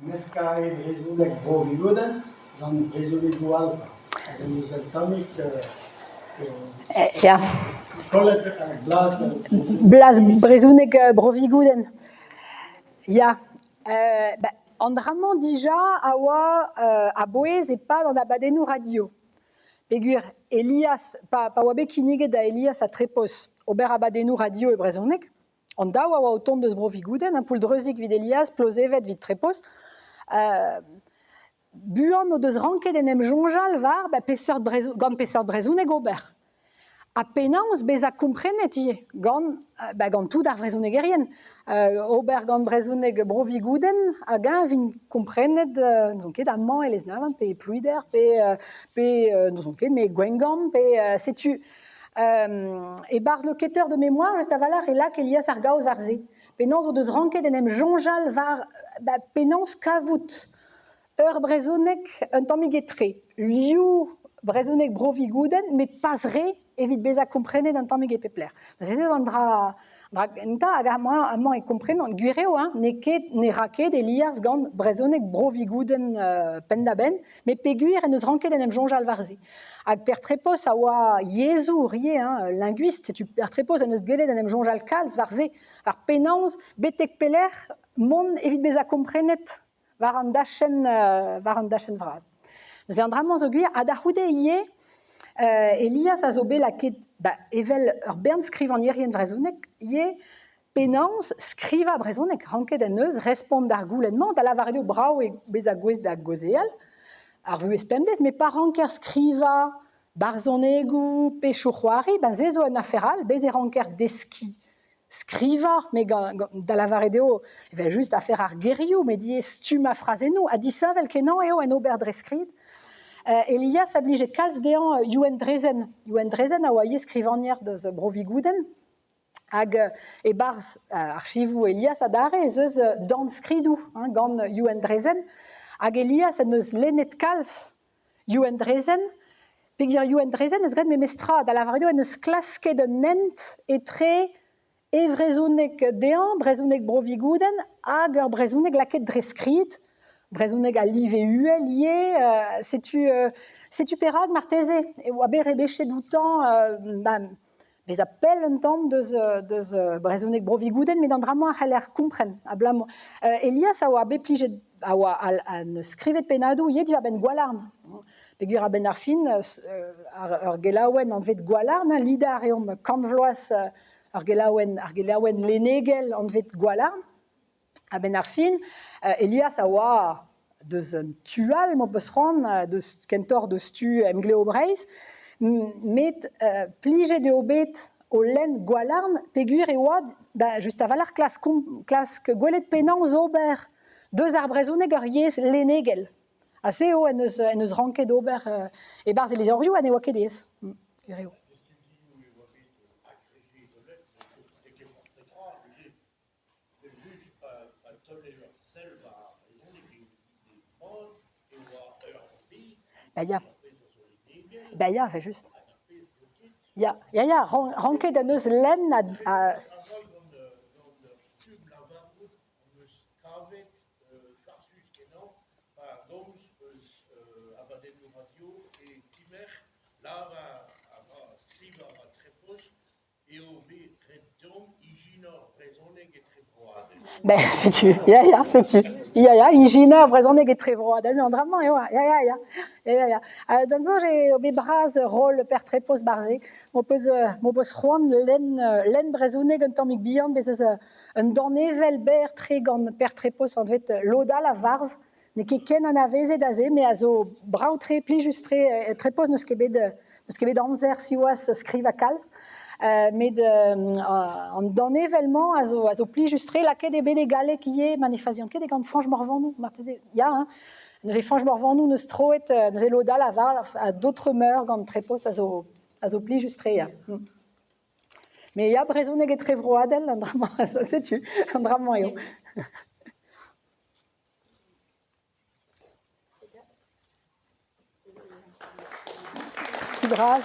Meskañ eo brezhoneg Bro-Vigoudenn gant brezhonegoù all kwa hag en deus un tammig Ya. kollet ar blaz. Blaz brezhoneg Bro-Vigoudenn. Ya, an dra-mañ dija a oa a-bouez e-pad an abadennoù radio peogwir Elias pa oa bet kinniget da Elias ha Trepos ober abadennoù radio e brezhoneg, An daou a oa o tont eus Bro-Vigoudenn, hein, Pouldreuzik evit Elias, Plozeved evit Trepos. Buan o deus ranket en em soñjal war ba, peseurt gant peseurt brezhoneg ober. Ha penaos bezañ komprenet ivez gant, ba, gant tout ar vrezhonegerien. Ober gant brezhoneg Bro-Vigoudenn hag-eñ 'vint komprenet, n'ouzon ket, amañ e Lesneven pe e Plouider pe, pe n'ouzon ket, me Gwengamp pe setu E-barzh loketeur de mémoire, just a-walc'h e lak Elias ar gaoz war se. Penaos o deus ranket en em soñjal war ba, penaos kavout ur brezhoneg un tammig etre liv brezhoneg Bro-Vigoudenn, met pas re evit bezañ komprenet un tammig e pep lec'h. Neuze eo an dra dra gentañ hag amañ amañ e komprenan gwir eo hein, n'eo ket ne ra ket Elias gant brezhoneg Bro-Vigoudenn penn-da-benn, met peogwir en deus ranket en em soñjal war se. Hag Per Trepos a oa yezhour ivez, hein, linguiste, setu Per Trepos en deus gellet en em soñjal kalz war se, war penaos, betek pelec'h mont evit bezañ komprenet war an dachenn, war an dachenn vras. Neuze an dra-mañ zo gwir, ha da c'houde ivez, Elias a zo bet lakaet ba, evel ur bern skrivagnerien vrezhonek ivez, penaos skrivañ brezhoneg ranket en deus respont d'ar goulenn-mañ da lavaret eo brav eo bezañ gouest da gaozeal ar vuhez pemdez met pa ranker skrivañ barzhonegoù pechoù-c'hoari ben se zo un afer all bez e ranker deskiñ skrivañ met da lavaret eo evel-just afer ar gerioù met ivez stummañ frazennoù ha disheñvel-kenañ eo en ober dre skrid. Elias a blije kalz dezhañ Youenn Drezen. Youenn Drezen a oa ivez skrivagner deus Bro-Vigoudenn. Hag e-barzh archivoù Elias adarre ez eus dornskridoù hein, gant Youenn Drezen. Hag Elias en deus lennet kalz Youenn Drezen. Peogwir Youenn Drezen eus graet memes tra, da lavaret eo en deus klasket un hent etre e vrezhoneg dezhañ, brezhoneg Bro-Vigoudenn, hag ur brezhoneg lakaet dre skrid, brezhoneg a live uhel ivez. Setu, setu perak marteze e oa bet rebechet outañ ba, bezañ pell un tamm deus, deus brezhoneg Bro-Vigoudenn, met an dra-mañ a c'heller kompren abalamour. Elias a oa bet plijet, a oa a, skrivet pennadoù ivez diwar-benn Gwalarn. Peogwir a-benn ar fin, ar gelaouenn anvet Gwalarn, lidañ a reomp kant vloaz ar gelaouenn, ar gelaouenn lennegel anvet Gwalarn. A-benn ar fin, Elias a oa deus un tu all, m'ho peus c'hoant, deus kentoc'h deus tu Emgleo Breizh, met plijet eo bet o lenn Gwalarn peogwir e oa ba, just a-walc'h klask, klask gwelet penaos ober deus ar brezhoneg ur yezh lennegel. Ha se eo en deus, en deus ranket ober e-barzh e levrioù ha ne oa ket aes. Gwir eo. Ba ya. Ba ya, evel-just. Ya, ya, ya, ranket en deus lenn ha... Ben setu, ya ya, setu. Ya ya, ijinañ ar brezhoneg etrevroadel, an dra-mañ eo, ya ya ya. Ya ya ya. D'am soñj eo bet bras roll Per Trepos 'barzh-se. M'ho peus m'ho peus c'hoant lenn lenn brezhoneg un tammig bihan, bez' eus un danevell berr-tre gant Per Trepos anvet Lod all a varv. N'eo ket ken anavezet aze, me a zo brav-tre, plijus-tre. Trepos n'eus ket bet n'eus ket bet amzer siwazh skrivañ kalz. Met an danevell-mañ a zo a zo plijus-tre. Lakaet eo bet e galleg ivez, ma ne fazian ket, e gant Fañch Morvannou marteze. Ya, hein. Neuze Fañch Morvannou n'eus troet neuze lod all a varv ha d'autres meur gant Trepos a zo a zo plijus-tre, ya. Mais ya, brezhoneg etrevroadel, an dra-mañ, setu, an dra-mañ eo. Merci bras.